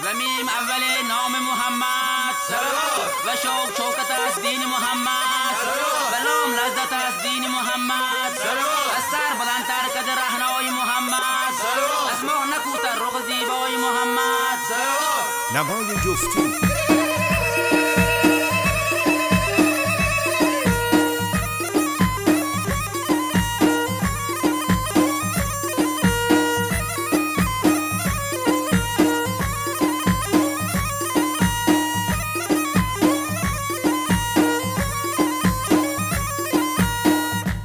و میم اول نام محمد، صلوات. و شوق شوکت است دین محمد، صلوات. و لام لذت است دین محمد، صلوات. و سر بلندتر کد رهنای محمد، صلوات. از ماه نکوتر رخ زیبای محمد، صلوات. نمای جفتی.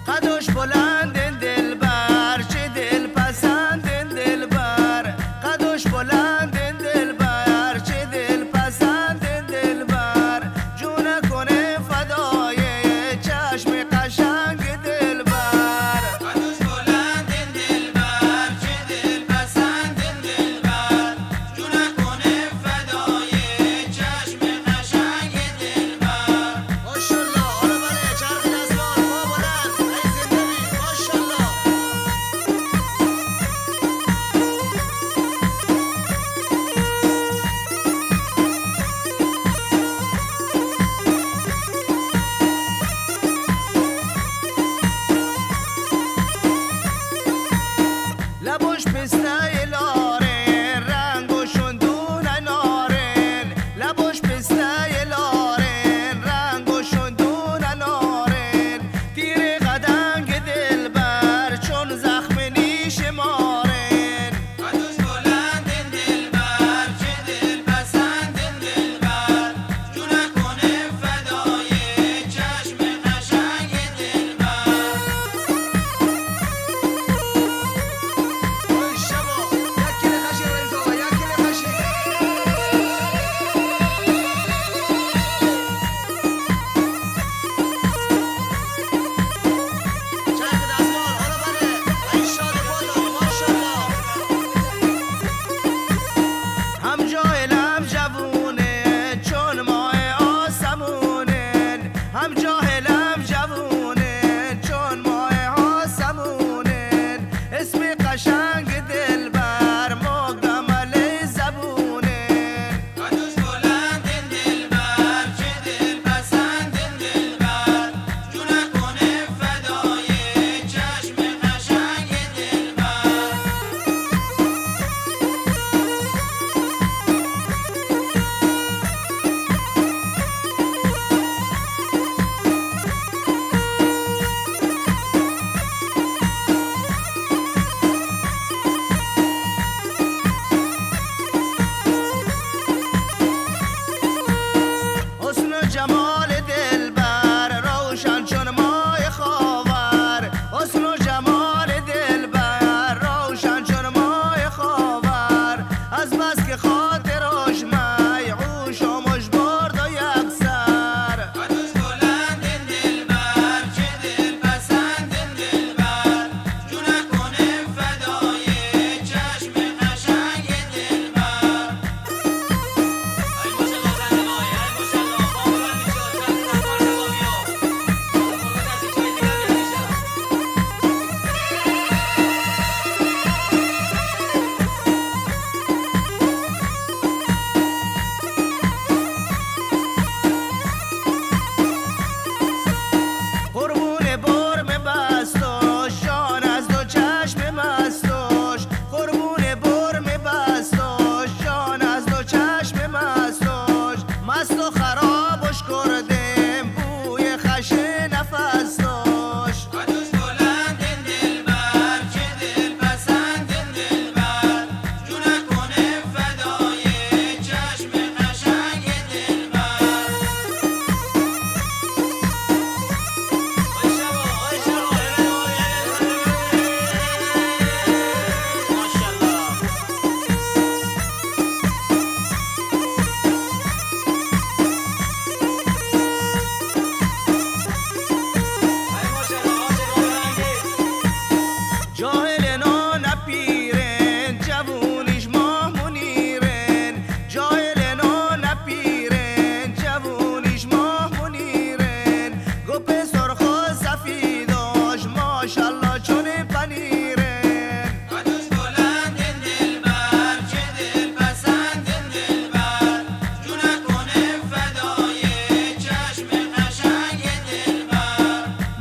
قدش بلند دلبر، چه دل پسند دلبر. قدش بلند دلبر، چه دل پسند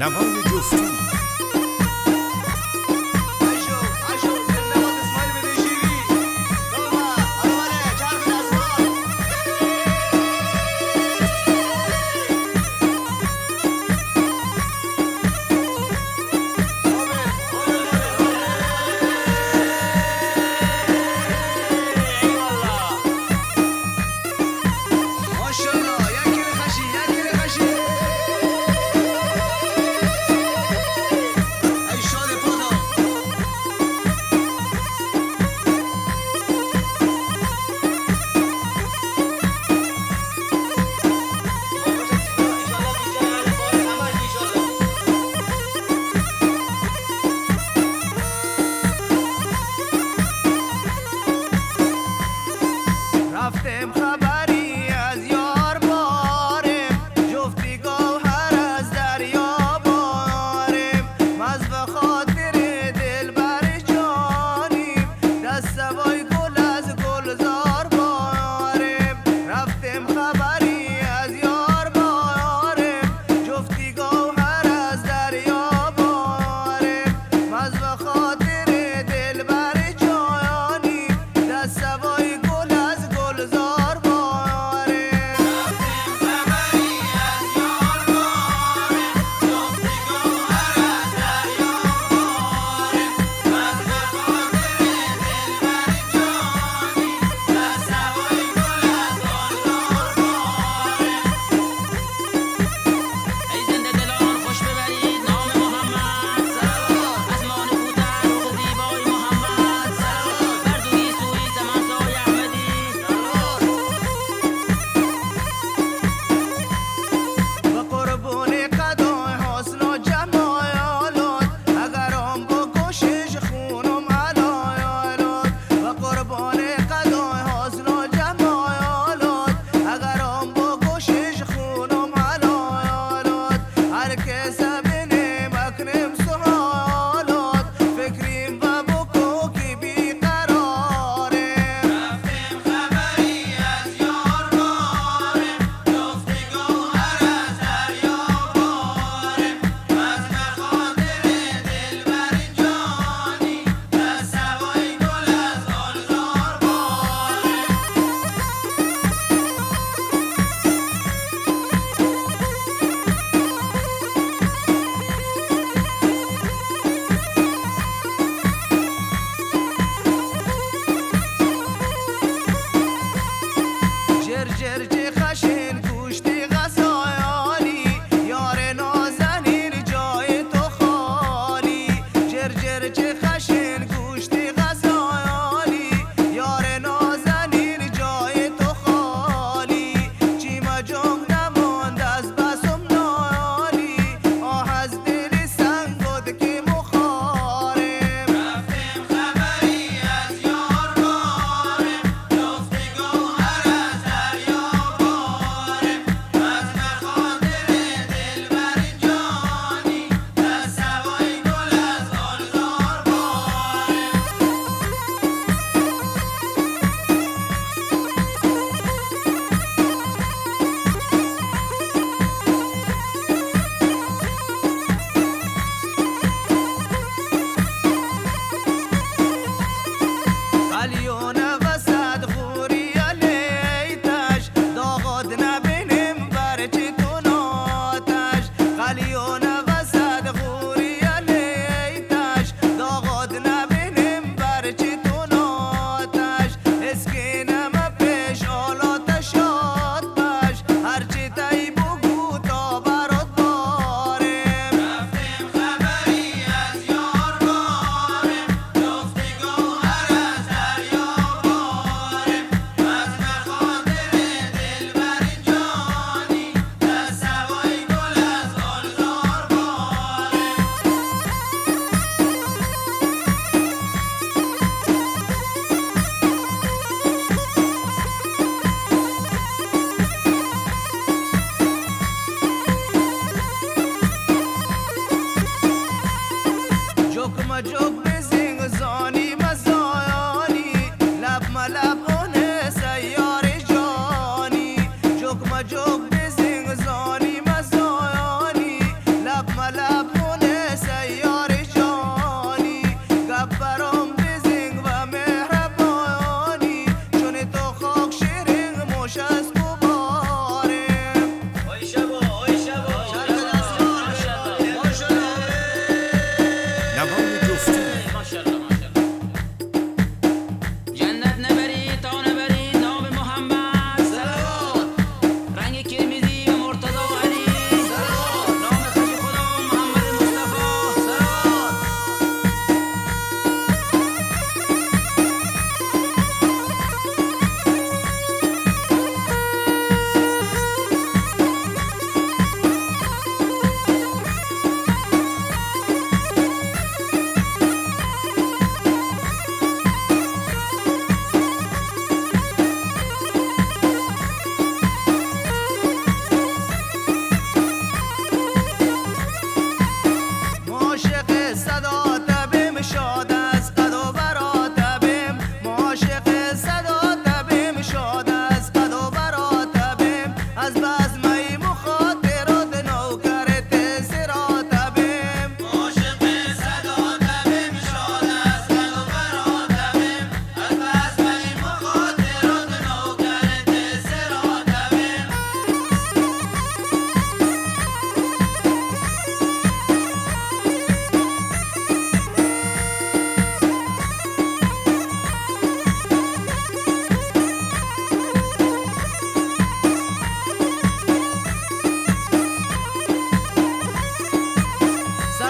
نوای جفتی. ماشاءالله، یک کل خشی، یک کل خشی. ای شاد پادا. رفتم خبری از یار بارم، جفتی گوهر از دریا بارم، باز به خاطر دلبر جانیم، دست سوای گل از گلزار بارم. رفتم خبری از یار بارم، جفتی گوهر از دریا بارم، باز به خاطر دلبر جانیم، دست سوای گل از گلزار بارم. ای زنده دلان خوش ببرید نام محمد. آسمان کوتاه، رخ زیبای محمد. بر دوی سوی سماسای احمدی. به قربون قدای حسن و جمالت، اگر آن بکشش خونم حلالت. به قربون قدای حسن و جمالت، اگر آن بکشش خونم حلالت. هر کس بینم اکنم سوالت، فکریم و بکو که بی‌قرارم. رفتم خبری از یار بارم، جفت گوهر از دریا بارم، باز به خاطر دلبر جانی، دست سوای گل از گلزار بارم. جر جر چه خشن گوشتی غزایانی، یار نازنین جای تو خالی. جر جر چه خشن گوشتی غزایانی، یار نازنین جای تو خالی. چی ما جنگ نماند از بسم نالی، آه از دل سنگ بود که مخارم. رفتم خبری از یار بارم، جفت گوهر از دریا بارم، باز به خاطر دلبر جانی، دست سوای گل از گلزار بارم. قلیون وسط غوری لیتش، داغت نبینم برچی تو ناتش. قلیون وسط غوری لیتش، داغت نبینم برچی تو ناتش. اسکینم پیش حالات شاد باش، هرچی تایی بگو تا برات بارم. رفتم خبری از یار بارم، جفت گوهر از دریا بارم، باز به خاطر دلبر جانی، دست سوای گل از گلزار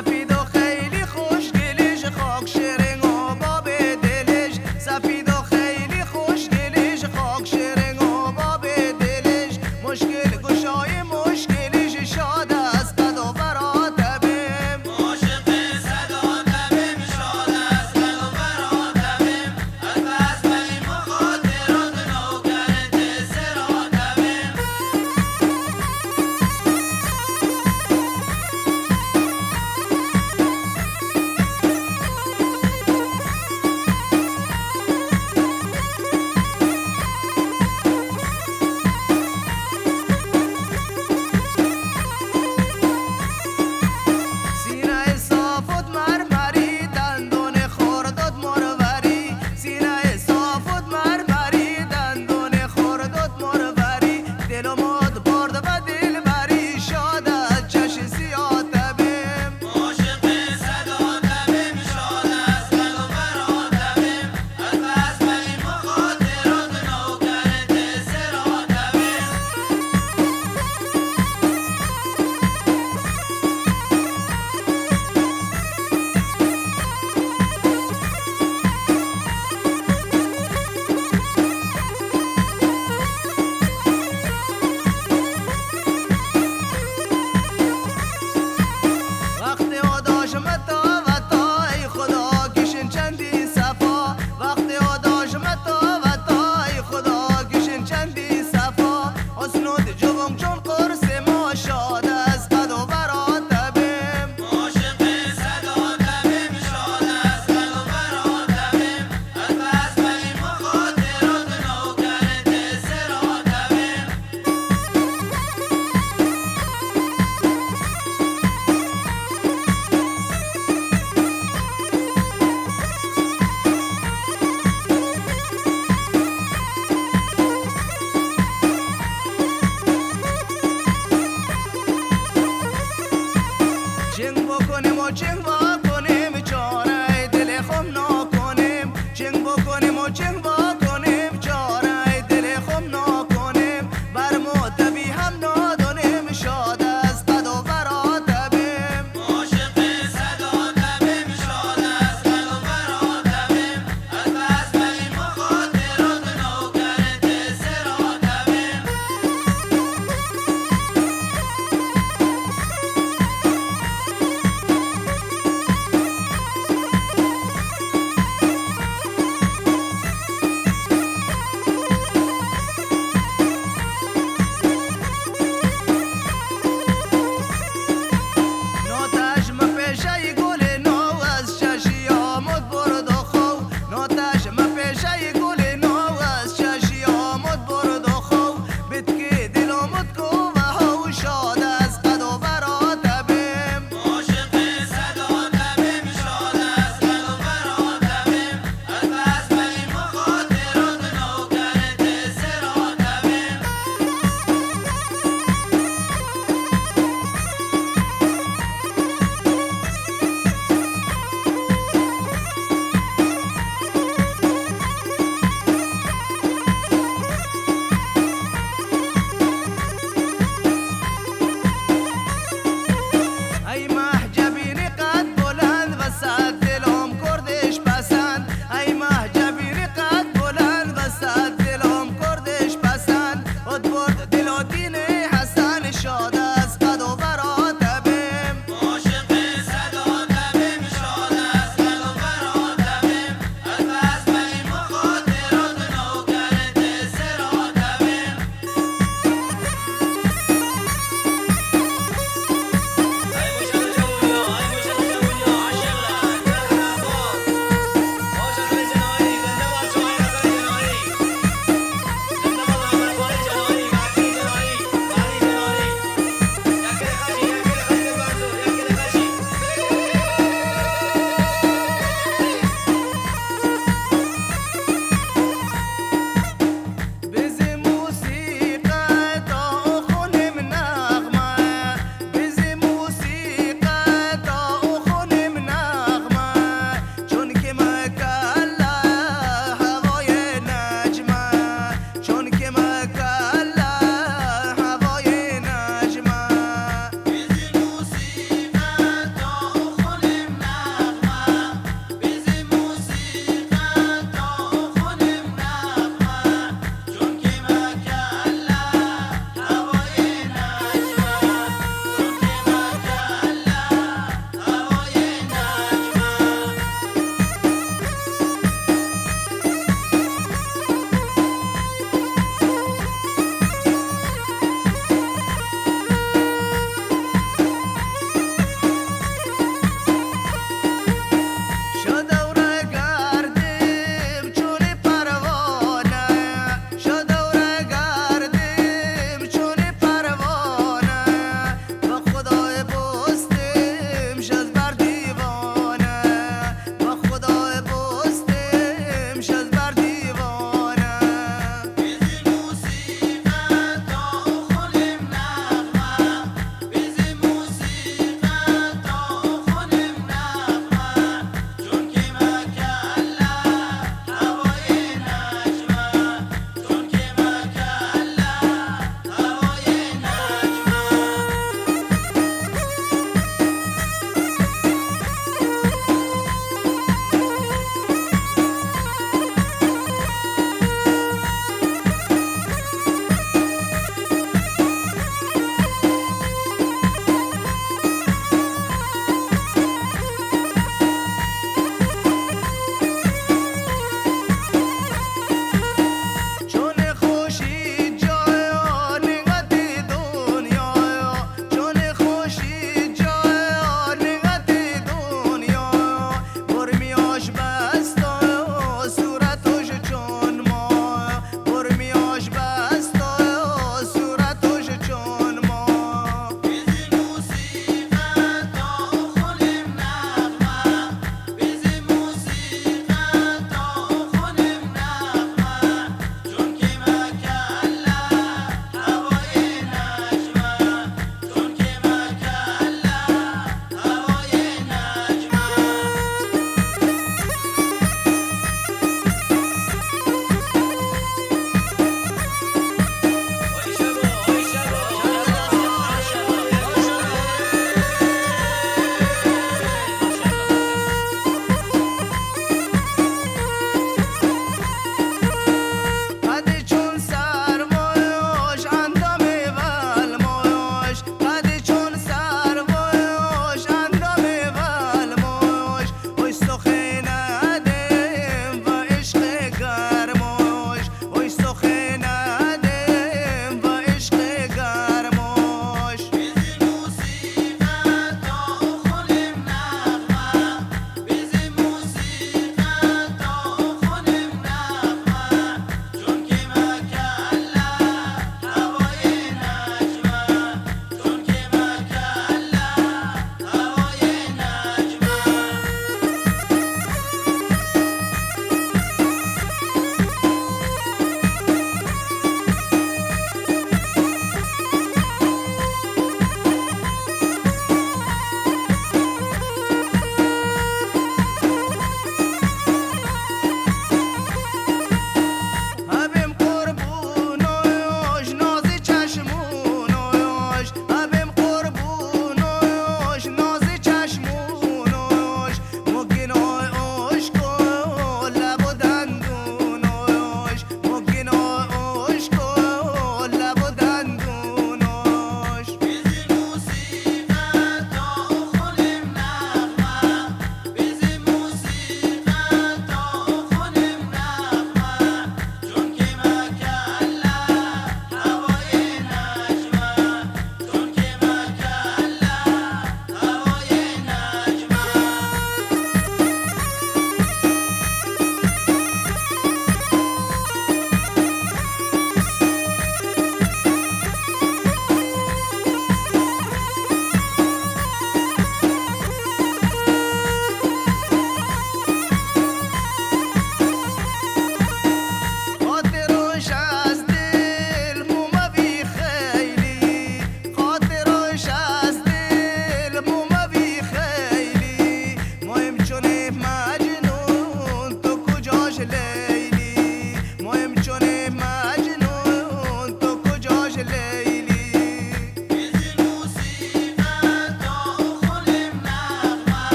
سفید و خیلی خوشگلیش، خاک شیرین و باب دلش. سفید و خیلی خوشگلیش، خاک شیرین و باب دلش. مشکل گشای مشکلیش، شاد از قد و برات بیم. عاشق صدا تبیم، شاد از قد و برات بیم. سینهٔ صافت مرمری، دندون خردت مروری. سینهٔ صافت مرمری، دندون خردت مروری. دل و مد برد و دلبری، شاد از چشم سیاه تبیم. عاشق صدا تبیم، شاد از قد و برات بیم. وقت آداش متا وتا، ای خدا گشن چندی صفا. وقت آداش متا وتا، ای خدا گشن چندی صفا. حسنت جوان چون قرص ما، شاد از قد و برات بیم. عاشق صدا تبیم، شاد از قد و برات بیم. چنگ بکنیم و چنگ واکنیم، چارهٔ دل خم ناکنیم. چنگ بکنیم و چنگ واکنیم، چارهٔ دل خم ناکنیم. بر مو تبی هم نادونیم، شاد از قد و برات بیم. عاشق صدا تبیم، شاد از قد و برات بیم. از بس بیم و خاطرات نوکر دل سرات بیم.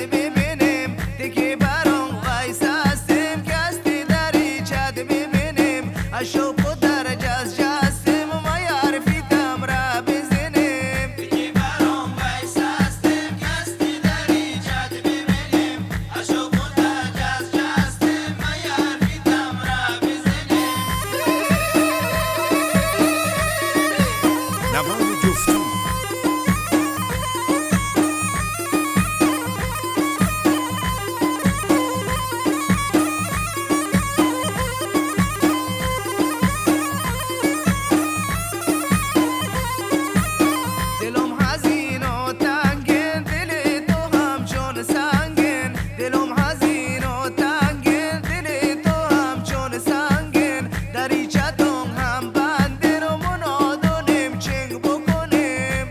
ببینیم، تکی برون ویس هستیم، کستی دری چد ببینیم، اشو قدر جز جستیم، ما یار فیتم را بزنیم. تکی برون ویس هستیم، کستی دری چد ببینیم، اشو قدر جز جستیم، ما یار فیتم را بزنیم. نوای جفتو. دلم حزین و تنگین، دل تو همچون سنگین. دلم حزین و تنگین، دل تو همچون سنگین. دریچه تون هم بندین و منادونیم چنگ بکنیم.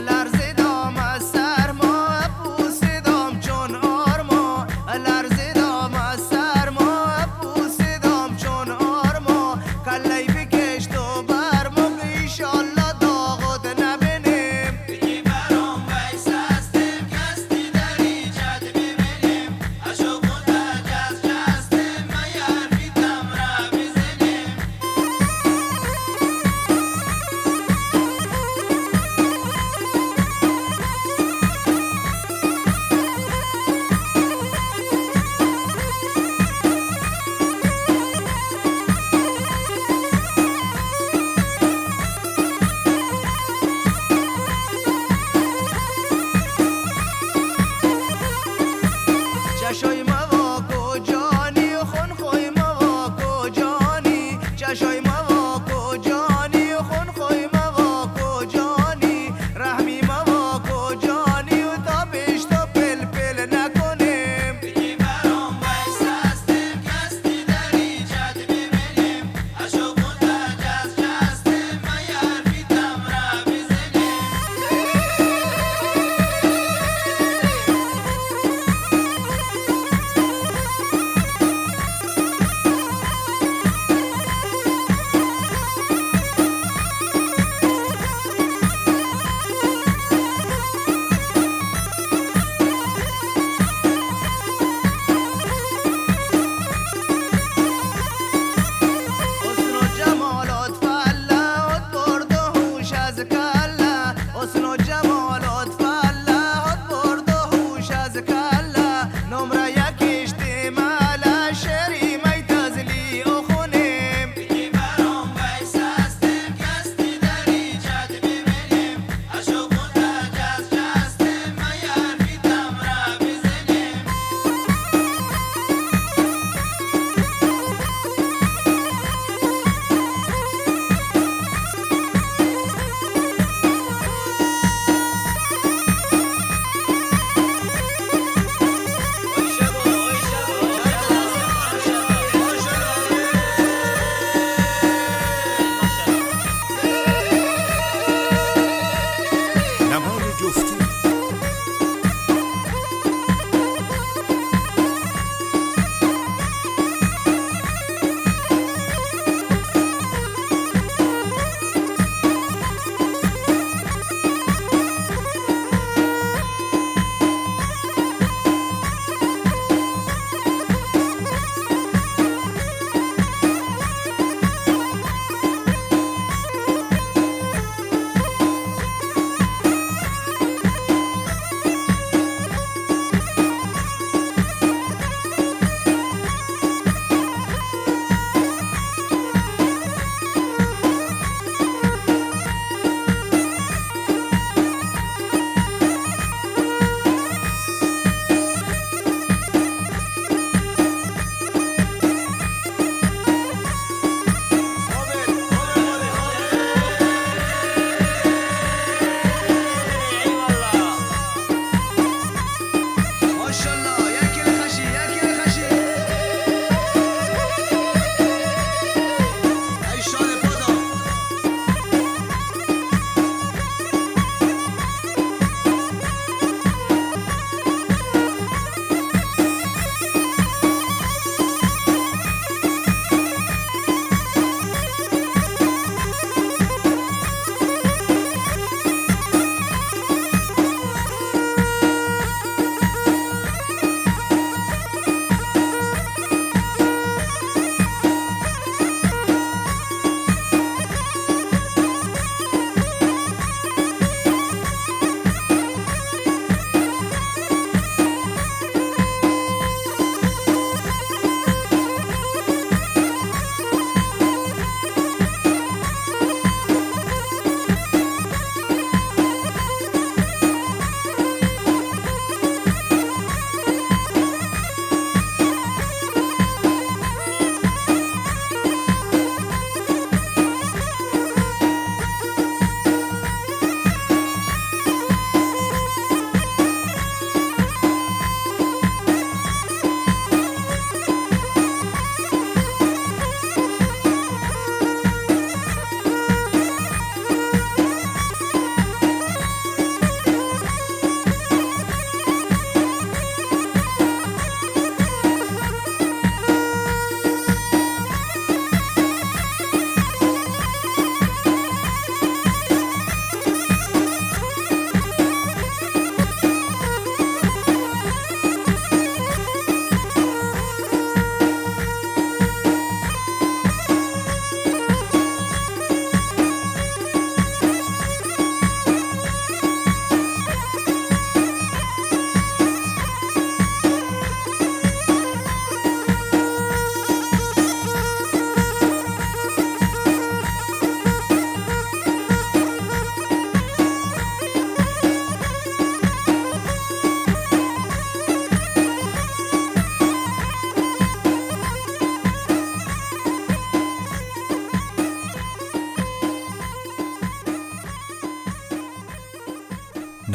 لرزیدم از سرما، پوسیدم چون آرما. لرزیدم از سرما، پوسیدم چون آرما. کله‌ای بکش تو بر ما، که ایشالله داغت نبینیم. چشای ما وا کجانی، خون خوی ما وا کجانی، چشای ما وا کجانی، خون خوی ما وا کجانی، رحمی ما وا کجانی، و تا پیش تو پل پل نکنیم.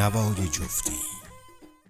هوای جفتی.